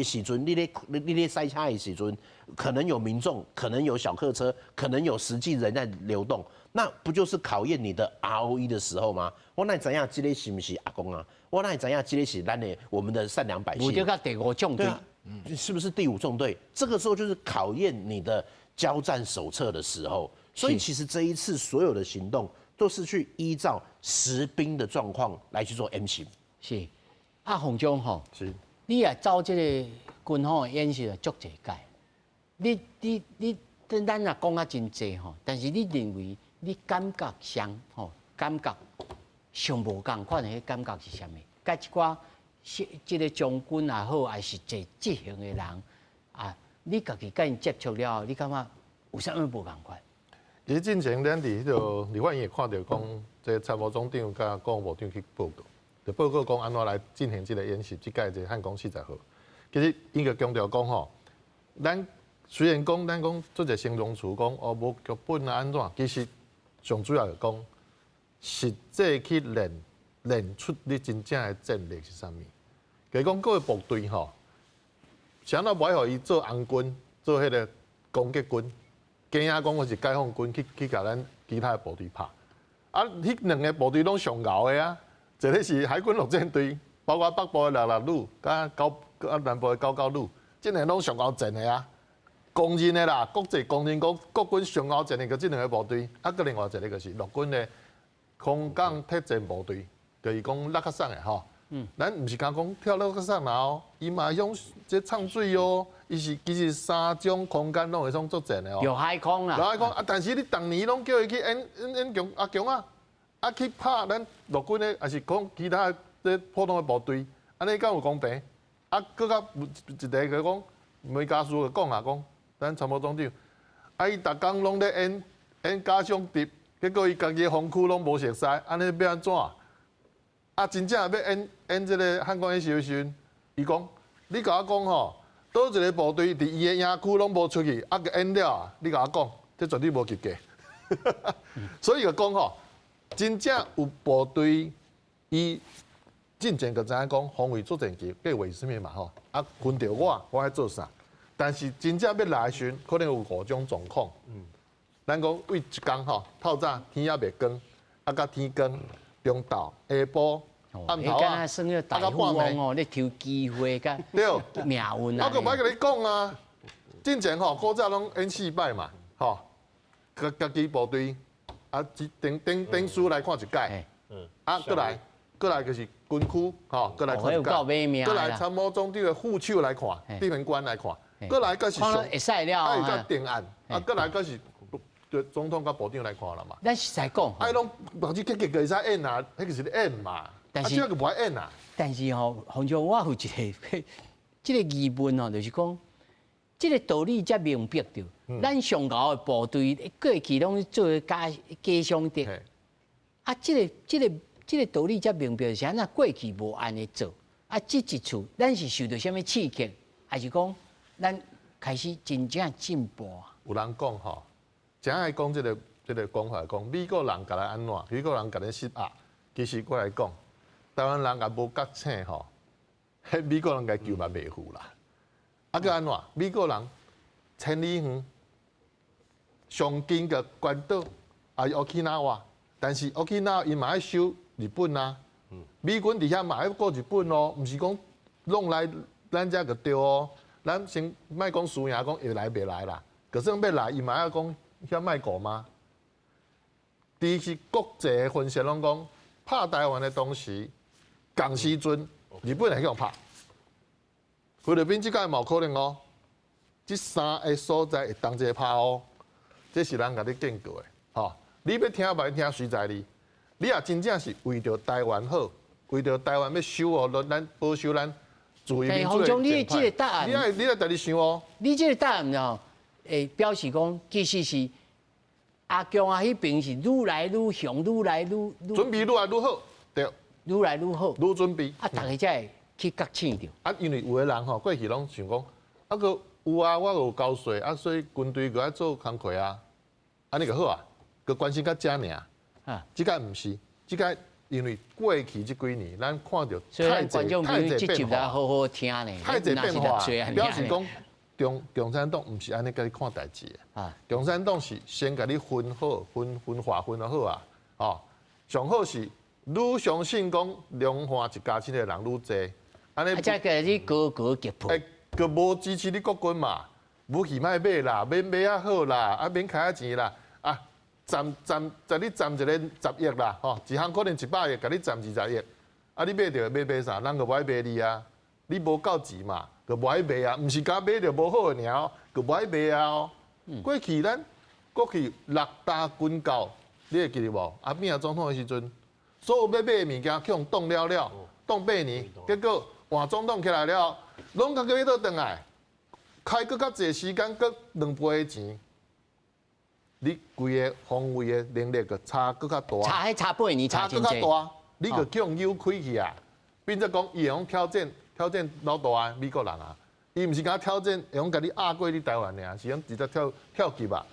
時陣，你咧賽車的時陣，可能有民眾，可能有小客車，可能有實際人在流動，那不就是考驗你的 ROE 的時候嗎？我哪會知影這个是毋是阿公啊？我哪會知影這个是咱的我們的善良百姓？第五縱隊，是不是第五縱隊？這個時候就是考驗你的交戰手冊的時候。所以其實這一次所有的行動都是去依照實兵的狀況來去做 M 型。是，啊，洪總吼，是，你也走這个軍方的演習足濟屆，你，咱也講啊真濟吼，但是你認為你感覺上吼，感覺上無仝款的彼感覺是啥物？佮一寡是這个將軍也好，還是坐執行的人啊，你家己佮𪜶接觸了後，你感覺有啥物無仝款？其實進前咱佇彼个立法院會看著講，這个參謀總長佮國防部長去報告，就報告講按怎來進行這个演習，這屆這个漢光40號。其實𪜶就強調講吼，咱雖然講咱講做一个形容詞講哦無劇本啊按怎，其實上主要就講實際去練出你真正的戰力是啥物。就是講各个部隊吼，啥物無愛予伊做紅軍，做彼个攻擊軍。驚講我是解放軍去共咱其他的部隊拍，啊，彼兩个部隊攏上𠢕的啊，一个是海軍陸戰隊，包括北部的六六旅，佮九啊南部的九九旅，這兩个攏上𠢕戰的啊，公認的啦，國際公認講國軍上𠢕戰的就這兩个部隊，啊，閣另外一个就是陸軍的空降特戰部隊，就是講落較送的吼。咱毋是干講跳落較送啦哦，伊嘛會曉這藏水哦，伊是其實三種空間攏會使作戰的哦。有海空啦。有海空啊，但是你逐年攏叫伊去演演演強阿強啊，啊去拍咱陸軍的，抑是講其他的普通的部隊，按呢敢有公平？啊，閣較一个就講梅家書就講啊，講咱參謀總長，啊伊逐工攏咧演演假想敵，結果伊家己的防區攏無熟似，按呢欲按怎？啊，真正欲演演這个漢光演習的時陣，伊講，你共我講吼，佗一个部隊佇伊的營區攏無出去，啊，閣演了，你共我講，這絕對無及格。所以就講吼，真正有部隊，伊進前就知影講防衛作戰計劃是啥物嘛吼，啊，輪著我，我愛做啥？但是真正欲來的時陣，可能有五種狀況。咱講對一工吼，透早天猶未光，啊，到天光。中晝、下晡、暗頭啊，啊大富翁哦，咧抽機會佮命運啊！我閣無愛共你講啊，進前吼古早攏演四擺嘛，吼，家己部隊啊，頂頂頂書來看一屆，啊，閣來就是軍區，吼，閣來看一屆，閣來參謀總長的副手來看，指揮官來看，閣來閣是上，啊，會較定案，啊，閣來閣是。總統佮部長來看啦嘛。咱實在講，啊，攏目睭結結會使演啊，彼個是咧演嘛。但是這個無愛演啊。但是吼，洪總，我有一个這个疑問哦，就是講，這個道理才明白著。咱上高的部隊過去攏做假假想敵，啊，這個道理才明白是按怎過去無按呢做，啊，這一次咱是受著啥物刺激，還是講咱開始真正進步啊？有人講吼，誠愛講這個講法，講美國人共咱按怎，美國人共咱施壓，其實我來講，台灣人也無覺醒吼，彼美國人共救嘛袂赴啦。啊，閣按怎？美國人千里遠，上近的關島，也是 Okinawa，但是 Okinawa 伊嘛愛守日本啊。美軍佇遐嘛愛顧日本哦，毋是講攏來咱遮就對哦。咱先莫講輸贏，講會來袂來啦。就算欲來，伊嘛愛講遐莫顧嗎？第一是國際分析攏講，拍台灣的當時，仝時陣，日本會去予拍。菲律賓這擺嘛有可能哦，這三个所在會同齊拍哦，這是人共你警告的，吼！你欲聽袂聽隨在你，你若真正是為著台灣好，為著台灣欲守護咱保守咱自由民主的你這個答案，你愛你愛家己想哦。你這個答案吼，會表示講其實是阿強啊，彼邊是愈來愈強，愈來愈準備愈來愈好，對，愈來愈好，愈準備，啊，大家才會去覺醒著。啊，因為有的人吼過去攏想講，啊閣有啊，我有交稅，啊，所以軍隊閣愛做工課啊，按呢就好啊，閣關心到遮爾。啊，這個毋是，這個因為過去這幾年，咱看著太濟太濟變化，好好聽呢，太濟變化，表示講共產黨毋是按呢共你看代誌的。啊，共產黨是先共你分好，分分劃分好啊，哦，上好是愈相信講兩岸一家親的人愈濟，按呢，才共你高高擊破。欸，閣無支持你國軍嘛，武器莫買啦，免買較好啦，啊免開遐錢啦，啊，佔佔，共你佔一個十億啦，吼，一項可能100億，共你佔20億，啊，你買著買買啥？人就無愛賣你啊，你無夠錢嘛，就無愛賣啊，毋是敢買著無好的爾，就無愛賣啊哦。過去咱過去六大軍購，你會記得無？阿扁總統的時陣，所有欲買的物件，去予擋了了，擋八年，結果換總統起來了，攏共叫伊倒轉來，開閣較濟時間，閣兩倍的錢，你規个防衛的能力閣差閣較大，差彼差八年差閣較大，你閣去予扭開去啊！變做講伊會用挑戰挑戰老大的美國人啊，伊毋是敢挑戰會用共你壓過你台灣爾，是用直接跳跳級啊！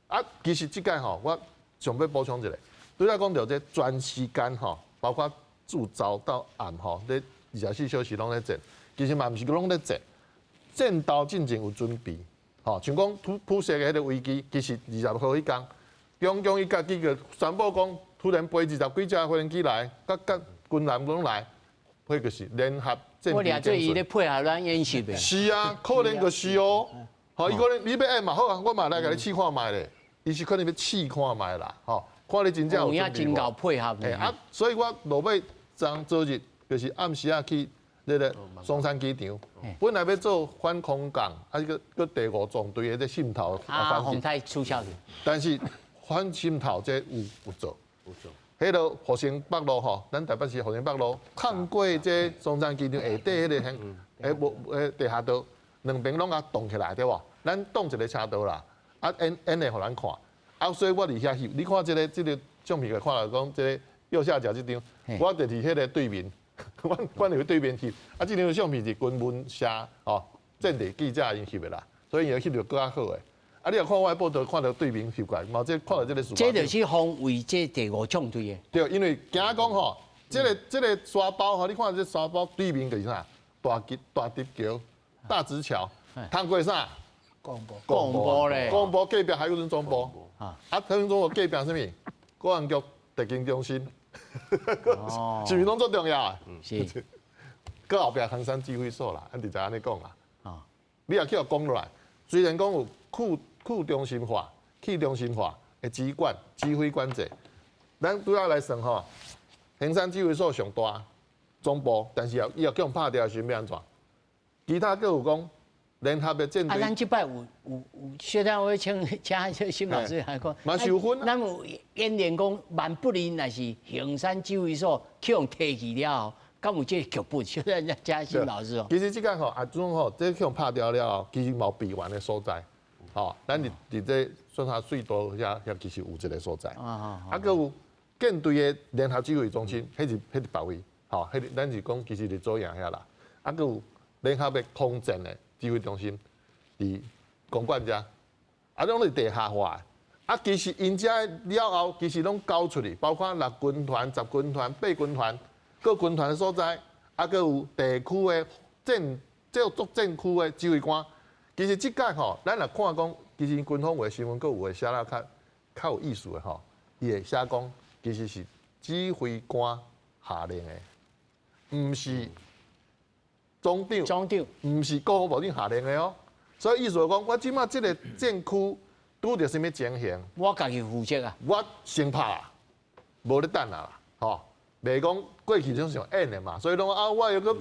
啊，其實這擺吼，我想欲補充一下，拄才講著這全時間吼，包括自早到暗吼，咧24小時攏咧戰，其實嘛毋是攏咧戰，戰鬥進前有準備，吼，像講普世的彼個危機，其實20號彼工，中共伊家己就宣布講，突然飛二十幾架飛行機來，佮佮軍艦攏來，彼就是聯合戰備。我掠做伊咧配合咱演習的。是啊，可能就是哦，吼，伊可能你欲演嘛好啊，我嘛來共你試看覓咧，伊是可能欲試看覓啦，吼，看你真正有準備無。真𠢕配合。欸啊，所以我落尾昨昨日就是暗時仔去那個松山機場，本來欲做反空降，啊，閣閣第五縱隊的這滲透啊，風太取消去。但是反滲透這有有做，有做。彼个復興北路吼，咱台北市復興北路，崁過這松山機場下底彼个欸無欸地下道，兩邊攏共擋起來對無？咱擋一个車道啦，啊演演會予咱看，啊所以我佇遐翕，你看這个這个相片，看來講這个右下角這張，我就佇彼个對面，阮佇對面翕，啊這張相片是軍聞社吼戰地記者𪜶翕的啦，所以伊翕著閣較好的。啊！你若看我的報道，看著對面翕過來，嘛這看著這個事。這就是防衛這第五縱隊的。對，因為驚講吼，這个這个沙包吼，你看這沙包對面就是啥？大吉大直橋、大直橋，通過啥？廣播。廣播咧。廣播隔壁海軍總部。啊。啊，海軍總部隔壁啥物？國安局特勤中心。哦。是毋是攏足重要的？是。閣後壁衡山指揮所啦，咱直接按呢講啦。啊。你若去予講落來，雖然講有去中心化、去中心化的指管、指揮管制，咱拄仔來算吼，衡山指揮所上大總部，但是伊也去予拍掉時欲按怎？其他閣有講聯合的戰隊。啊，咱這擺有有有，小等我請請這沈老師來講。嘛是有分。咱有演練講，萬不利若是衡山指揮所去予提去了後，敢有這個劇本？小人家嘉欣老師哦。其實這個吼，阿總吼，這去予拍掉了後，其實嘛有備援的所在，吼，咱佇這順化隧道遐其實有一個所在，啊，閣有艦隊的聯合指揮中心，彼是別位，吼，彼咱是講其實佇左營遐啦，啊，閣有聯合的空戰的指揮中心佇公館遮，啊，攏是地下化的。啊，其實𪜶遮了後，其實攏交出去，包括六軍團、十軍團、八軍團各軍團的所在，啊，閣有地區的戰這作戰區的指揮官。其實這屆吼，咱若看講，其實軍方有的新聞，閣有的寫了較有意思的吼，伊會寫講，其實是指揮官下令的，毋是總長，總長，毋是國防部長下令的哦。所以意思講，我這馬這個戰區拄著啥物情形，我家己負責啊，我先拍啊，無咧等啊啦，吼，袂講過去總是用演的嘛，所以攏啊，我又閣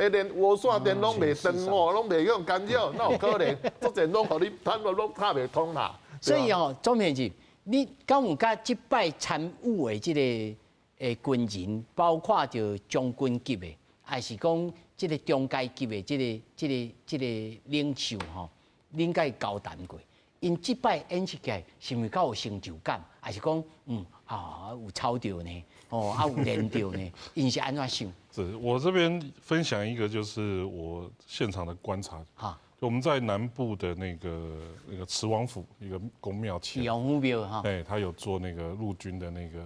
連無線電攏袂斷哦，攏袂用干擾，哪有可能？作戰攏予你坦攏拍袂通啦。所以哦，總編輯，你敢有佮這擺參與的這個軍人，包括著將軍級的，還是講這個中階級的這個領袖吼，恁佮伊交談過？𪜶這擺演習起來，是毋是較有成就感？還是講有操著呢？哦，啊有練著呢？𪜶是按怎想？是我這邊分享一個，就是我現場的觀察。哈，就我們在南部的那個慈王府一個宮廟前，慈王府廟哈，對，他有做那個陸軍的那個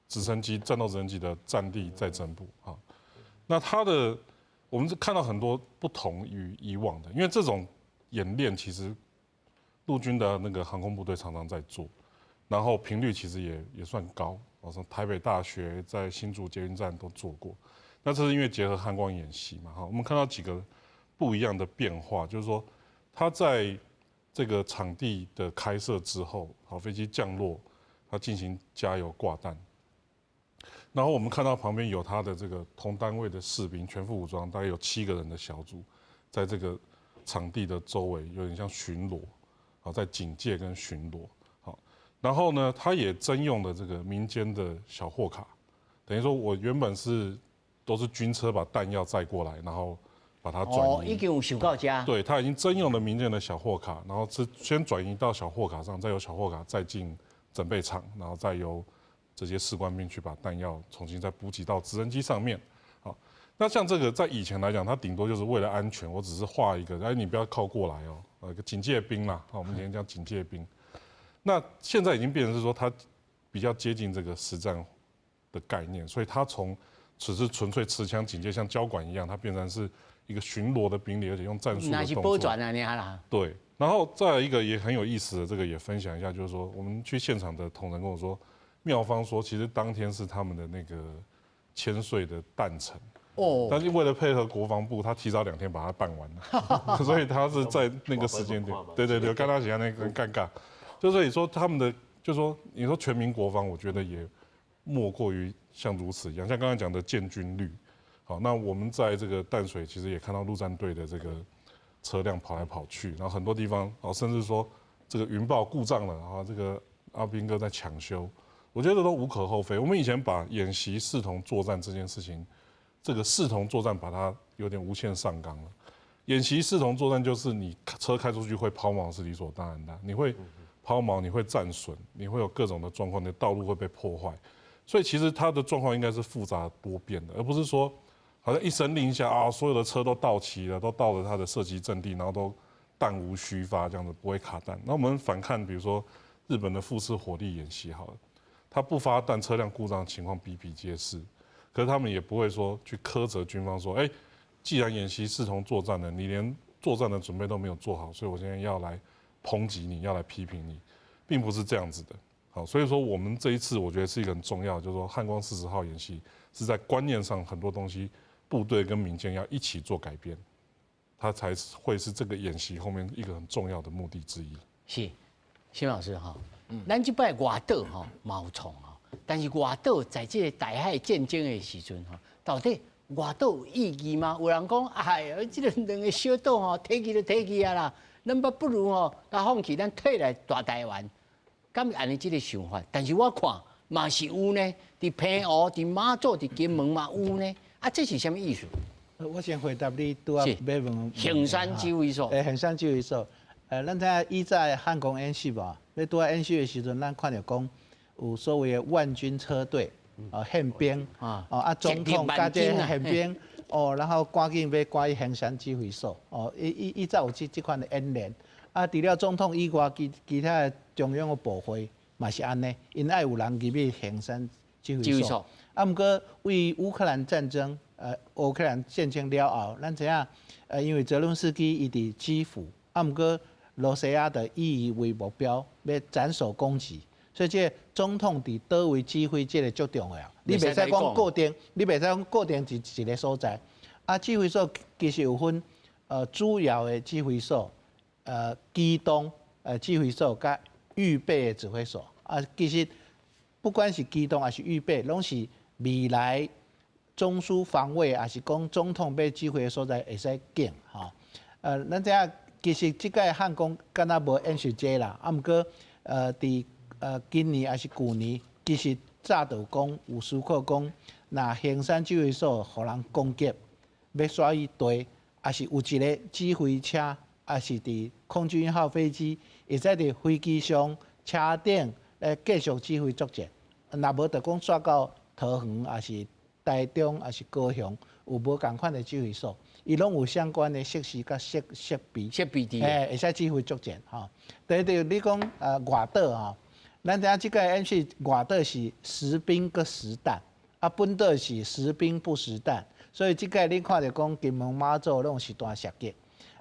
直升機戰鬥直升機的戰地在增部啊。那他的我們是看到很多不同於以往的，因為這種演練其實陸軍的那個航空部隊常常在做，然後頻率其實也算高。我說台北大學在新竹捷運站都做過，那這是因為結合漢光演習嘛？哈，我們看到幾個不一樣的變化，就是說，他在這個場地的開設之後，好，飛機降落，它進行加油掛彈，然後我們看到旁邊有他的這個同單位的士兵，全副武裝，大概有7個人的小組，在這個場地的周圍，有點像巡邏，好，在警戒跟巡邏。然後呢，他也徵用了這個民間的小貨卡，等於說我原本是都是軍車把彈藥載過來，然後把它轉移。哦，已經有想到這。對，他已經徵用了民間的小貨卡，然後是先轉移到小貨卡上，再由小貨卡再進整備場，然後再由這些士官兵去把彈藥重新再補給到直升機上面。好，那像這個在以前來講，他頂多就是為了安全，我只是畫一個，哎，你不要靠過來哦，個警戒兵啦，我們以前講警戒兵。那現在已經變成是說，它比較接近這個實戰的概念，所以它從只是純粹持槍警戒，像交管一樣，它變成是一個巡邏的兵力，而且用戰術的動作。對，然後再來一個也很有意思的，這個也分享一下，就是說我們去現場的同仁跟我說，廟方說其實當天是他們的那個千歲的誕辰。哦，但是為了配合國防部，他提早2天把它辦完了，所以他是在那個時間點。對對對，剛剛講那個尷尬。就所以說他們的，就說你說全民國防，我覺得也莫過於像如此一樣，像剛才講的建軍率，好，那我們在這個淡水其實也看到陸戰隊的這個車輛跑來跑去，然後很多地方哦，甚至說這個雲豹故障了，然後這個阿兵哥在搶修，我覺得都無可厚非。我們以前把演習視同作戰這件事情，這個視同作戰把它有點無限上綱了。演習視同作戰就是你車開出去會拋錨是理所當然的，你會拋錨，你會戰損，你會有各種的狀況，你的道路會被破壞，所以其實它的狀況應該是複雜多變的，而不是說好像一聲令下啊，所有的車都到齊了，都到了它的射擊陣地，然後都彈無虛發，這樣子不會卡彈。那我們反看，比如說日本的富士火力演習好了，它不發彈，車輛故障的情況比比皆是，可是他們也不會說去苛責軍方說，哎，既然演習視同作戰了，你連作戰的準備都沒有做好，所以我現在要來抨擊你，要來批評你，並不是這樣子的。好，所以說我們這一次，我覺得是一個很重要，就是說漢光40號演習是在觀念上很多東西，部隊跟民間要一起做改變，它才會是這個演習後面一個很重要的目的之一。是，辛老師哈，咱這擺外島哈嘛有創吼，但是外島在這個台海戰爭的時陣吼，到底外島有意義嗎？有人講，哎呀，這個兩個小島吼，提去就提去啊啦。咱不如吼，共放棄，咱退來大台灣，敢是按呢這個想法？但是我看嘛是有呢，佇澎湖、佇馬祖、佇金門嘛有呢。啊，這是啥物意思？我先回答你拄仔欲問。衡山指揮所。欸，衡山指揮所。咱知影以早漢光演習無？咧拄仔演習的時陣，咱看著講有所謂的萬軍車隊，哦，憲兵，哦啊，總統佮這憲兵，哦，然後趕緊欲趕去衡山指揮所，哦，以早有這款的演練。啊，除了總統以外，其他的中央的部會嘛是按呢，𪜶愛有人入去衡山指揮所。啊，毋過為烏克蘭戰爭，烏克蘭戰爭了後，咱知影，因為澤倫斯基伊佇基輔，啊，毋過羅西亞就以伊為目標，欲斬首攻擊，所以這個總統佇佗位指揮，這個足重要。你袂使講固定，你袂使講固定一個所在。啊，指揮所其實有分，主要的指揮所，機動指揮所佮預備的指揮所。啊，其實不管是機動還是預備，攏是未來中樞防衛，抑是講總統欲指揮的所在會使揀吼。咱知影其實這屆漢光敢若無演習這啦，啊，毋過佇今年抑是舊年，其實早就講有思考講，若衡山指揮所予人攻擊，欲徙去地，抑是有一個指揮車，抑是佇空軍一號飛機，會使佇飛機上、車頂來繼續指揮作戰。若無就講徙到桃園，抑是台中，抑是高雄，有無仝款的指揮所，伊攏有相關的設施佮設備，設備佇，欸，會使指揮作戰吼。第一，你講外島吼，咱知影這個演習外島是實兵閣實彈，啊本島是實兵不實彈，所以這屆你看著講金門馬祖攏實彈射擊。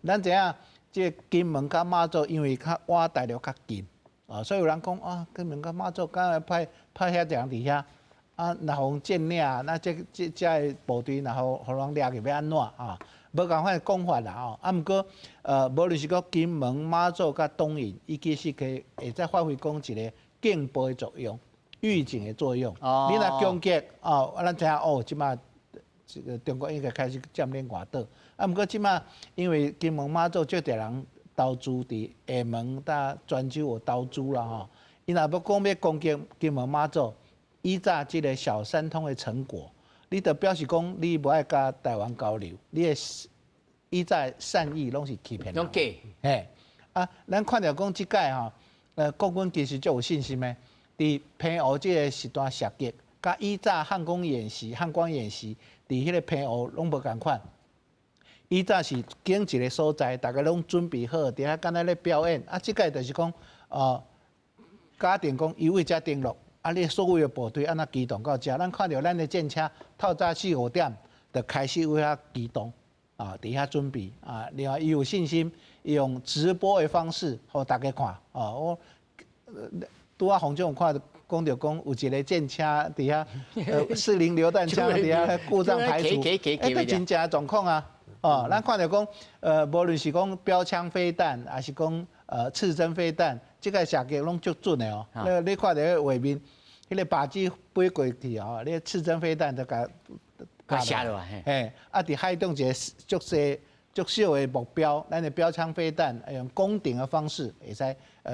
咱知影這個金門佮馬祖因為較倚大陸較近，啊，所以有人講啊，金門佮馬祖敢會派遐濟人佇遐，啊，若予佔領，那這個部隊若予人掠去欲按怎啊？無仝款的講法啦吼。啊，毋過無論是講金門、馬祖佮東引，伊其實可以會使發揮講一個警報的作用、預警的作用。哦。你若攻擊哦，咱知影哦，這馬這個中國應該開始佔領外島。啊，毋過這馬因為金門、馬祖足濟人投資佇廈門、佮泉州有投資啦吼。伊若欲講欲攻擊金門、馬祖，以早這個小三通的成果，你就表示講你無愛佮台灣交流，你的以早善意攏是欺騙人。攏假。嘿，啊，咱看著講這屆吼，國軍其實足有信心的，佇澎湖這個實彈射擊，佮以早漢光演習、漢光演習，佇彼個澎湖攏無仝款。以早是揀一個所在，大家攏準備好，佇遐敢若咧表演。啊，這屆就是講，假定講伊對遮登陸。啊！你所有的部隊按怎機動到遮？咱看著咱的戰車透早四五點就開始為遐機動，啊，佇遐準備啊。另外，伊有信心，用直播的方式予大家看。哦，我拄仔洪總有看講著講有一個戰車佇遐，40榴彈槍佇遐故障排除，欸，這真正的狀況啊！哦，咱看著講，無論是講標槍飛彈，抑是講刺針飛彈，這個射擊攏足準的哦。你看著彼個畫面，彼個靶機飛過去哦，你刺針飛彈就共共射落來。嘿，啊，佇海中一個足細足小的目標，咱的標槍飛彈用攻頂的方式會使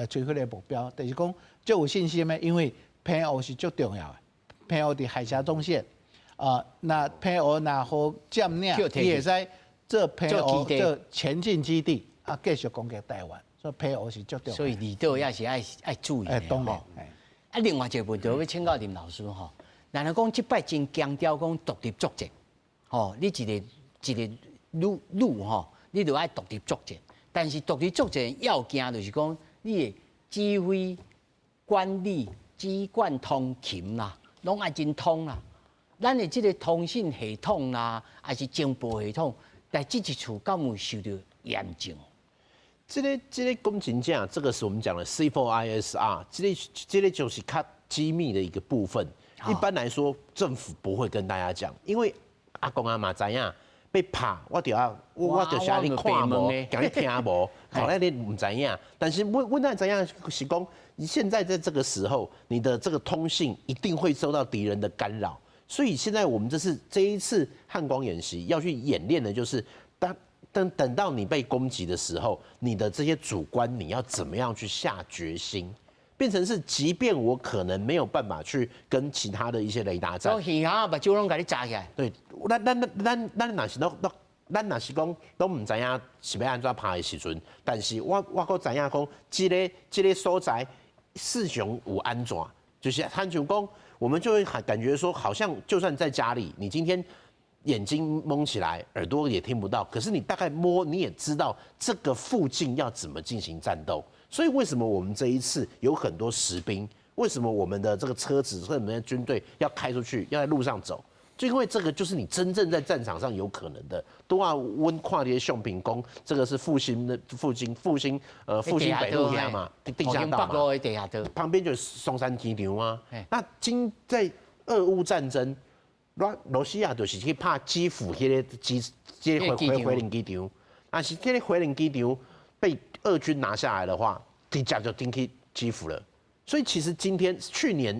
摧毀彼個目標，就是講足有信心的，因為澎湖是足重要的，澎湖佇海峽中線，啊，若澎湖若予佔領，伊會使做澎湖做前進基地，啊，繼續攻擊台灣。所以澎湖是足重要。所以離島也是愛注意的吼。啊，另外一個問題，我欲請教林老師吼。咱來講，這擺真強調講獨立作戰，吼，你一個一個旅吼，你就愛獨立作戰。但是獨立作戰要件就是講，你的指揮管理、指管通勤啦，攏愛真通啦。咱的這個通信系統啦，抑是情報系統，在這一次敢有受著驗證？這個講真正，這個是我們講的 C4ISR，這個就是較機密的一個部分。一般來說，政府不會跟大家講，因為阿公阿嬤知影欲拍，我就要我就是愛你看無，共你聽無，後來你毋知影。但是阮愛知影是講，你現在在這個時候，你的這個通信一定會受到敵人的干擾。所以現在我們這一次漢光演習要去演練的，就是當等到你被攻擊的時候，你的這些主官你要怎麼樣去下決心？變成是，即便我可能沒有辦法去跟其他的一些雷達戰，耳仔目睭攏共你閘起來。對，咱咱咱咱若是攏攏，咱若是講攏毋知影是欲按怎拍的時陣，但是我閣知影講，這個所在事情有按怎，就是親像講，我們就會感覺說，好像就算在家裡，你今天眼睛蒙起來，耳朵也聽不到，可是你大概摸，你也知道這個附近要怎麼進行戰鬥。所以為什麼我們這一次有很多實兵？為什麼我們的這個車子或者我們的軍隊要開出去，要在路上走？就因為這個就是你真正在戰場上有可能的。都話阮看這些相片講，這個是復興的附近，復興北路遐嘛，地下道嘛，地下道旁邊就是松山機場啊。那今在俄烏戰爭，羅西亞就是去拍基輔彼個機，這個火輪機場，但是這個火輪機場被俄軍拿下來的話，直接就進去基輔了。所以其實今天去年，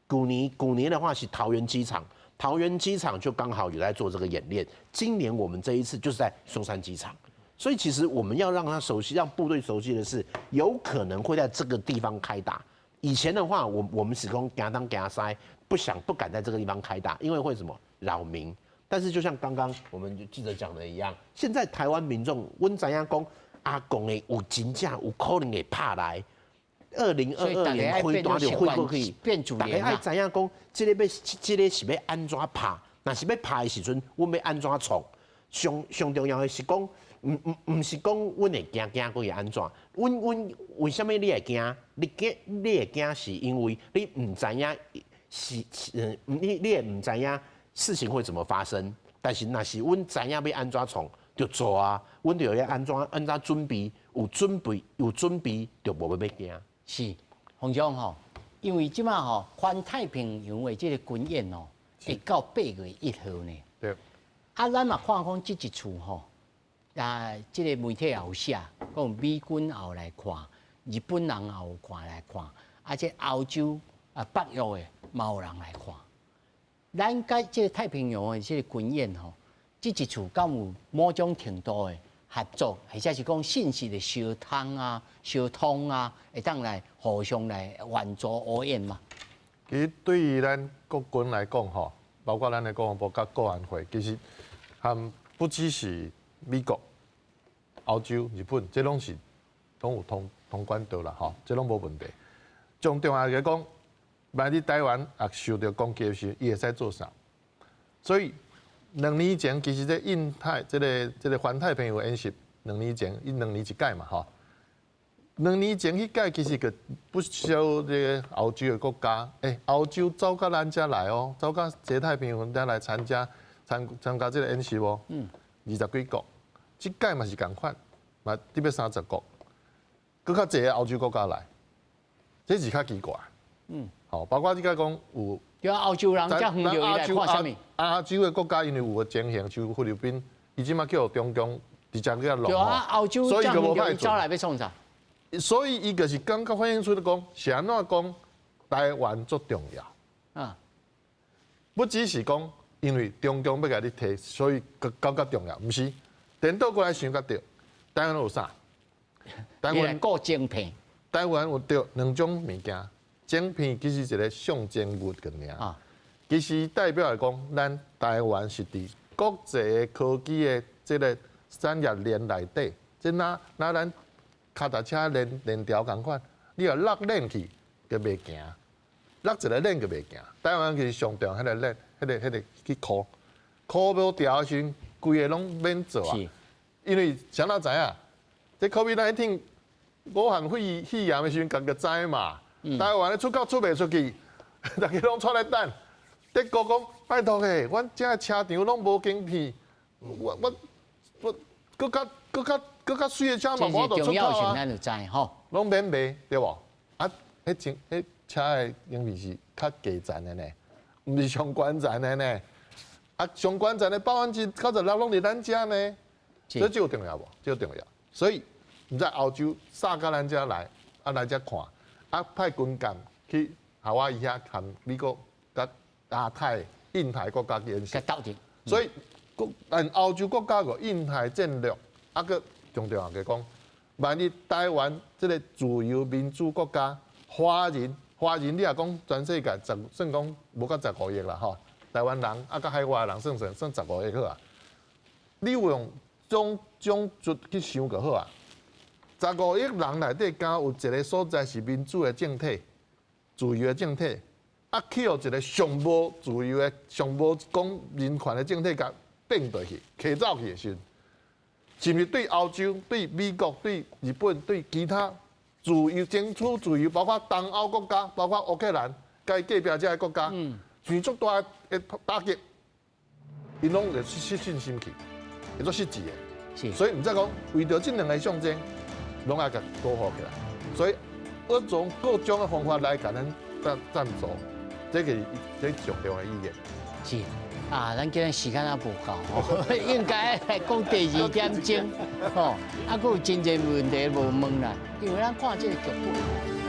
舊年的話是桃園機場，桃園機場就剛好有在做這個演練。今年我們這一次就是在松山機場，所以其實我們要讓他熟悉，讓部隊熟悉的是，有可能會在這個地方開打。以前的話，我們始終驚東驚西，不想不敢在這個地方開打，因為會什麼擾民。但是就像剛剛我們記者講的一樣，現在台灣民眾，阮知影講阿共的有真正有可能會拍來。2022年開單就飛過去，大家愛知影講，這個是欲按怎拍？若是欲拍的時陣，阮欲按怎創？上上重要的是講，毋是講阮會驚驚過會按怎？阮為啥物你會驚？你會驚是因為你毋知影是，你會毋知影事情會怎麼發生。但是若是阮知影欲按怎創，就做啊！阮就要按怎準備，有準備就無欲驚。是，洪總吼，因為這馬吼環太平洋的這個軍演哦，會到8月1號呢。對。啊，咱嘛看講這一次吼，啊，這個媒體也有寫，講美軍也有來看，日本人也有看來看，啊，這歐洲啊北約的嘛有人來看。咱佮這個太平洋的這個軍演吼，這一次敢有某種程度的合作，或者是講信息的相通啊、相通啊，會當來互相來援助烏演嘛？其實對於咱國軍來講，吼，包括咱的國防部佮國安會，其實和不只是美國、歐洲、日本，這攏是攏有通管道啦，吼，這攏無問題。上重要來講，萬一台灣也受著攻擊的時，伊會使做啥？所以2年前，其實這印太這個環太平洋演習，兩年前伊兩年一屆嘛，吼。兩年前彼屆其實個不少這個歐洲的國家，歐洲走到咱遮來哦，走到西太平洋遮來參加這個演習哦。20幾國，這屆嘛是仝款，嘛得欲30國，閣較濟歐洲國家來，這是較奇怪。好，包括這個講有。對啊，歐洲人遮遠就來看啥物？亞洲的國家因為有個情形，像菲律賓，伊這馬叫中共直接去遐弄。對啊，歐洲所以就無派走來欲創啥？所以伊就是感覺反映出來講，是按怎講台灣足重要。不只是講因為中共欲共你提，所以閣較重要，毋是。顛倒過來想較對，台灣有啥？台灣顧晶片。台灣有著兩種物件。晶片其實一個象徵物爾，其實代表來講，咱台灣是佇國際科技的這個產業鏈內底，這若若咱跤踏車鏈條仝款，你若落鏈去就袂行，落一個鏈就袂行。台灣其實上重要彼個鏈，彼個去箍，箍無牢的時陣，規个攏免做啊。因為啥人知影？這 COVID-19 武漢肺炎的時陣，共個知嘛。台灣的出口出袂出去，大家攏出來等。德國講拜託嘿，阮遮車場攏無晶片，我閣較媠的車嘛，無法度出口啊。咱就知吼，攏免賣對無？啊，彼車的晶片是較低層的呢，毋是上懸層的呢。啊，上懸層的96%攏佇咱遮呢，所以這有重要無？這有重要。所以毋知歐洲殺到咱遮來，啊來遮看。啊！派軍艦去夏威夷遐，和美國、佮亞太、印太國家演習。所以，咱歐洲國家個印太戰略，啊，閣重重要嘅講，萬一台灣這個自由民主國家華人，你若講全世界十算講無到15億啦吼，台灣人啊，佮海外人算算算十五億好啊。你有用種種族去想就好啊。十五億人內底，敢有一個所在是民主的政體、自由的政體，啊，去予一個上無自由的、上無講人權的政體，共變倒去、騎走去的時陣，是毋是對歐洲、對美國、對日本、對其他自由爭取自由，包括東歐國家、包括烏克蘭、佮隔壁這个國家，是足大的打擊，𪜶攏會失信心去，會做失志的。所以毋才講，為著這兩个象徵，攏愛共保護起來。所以各種各種的方法來共咱贊助，這個這重要的意義。是啊，咱今日時間也無夠，應該來講第二點鐘，吼，啊，閣有真濟問題無問啦，因為咱看這个劇本。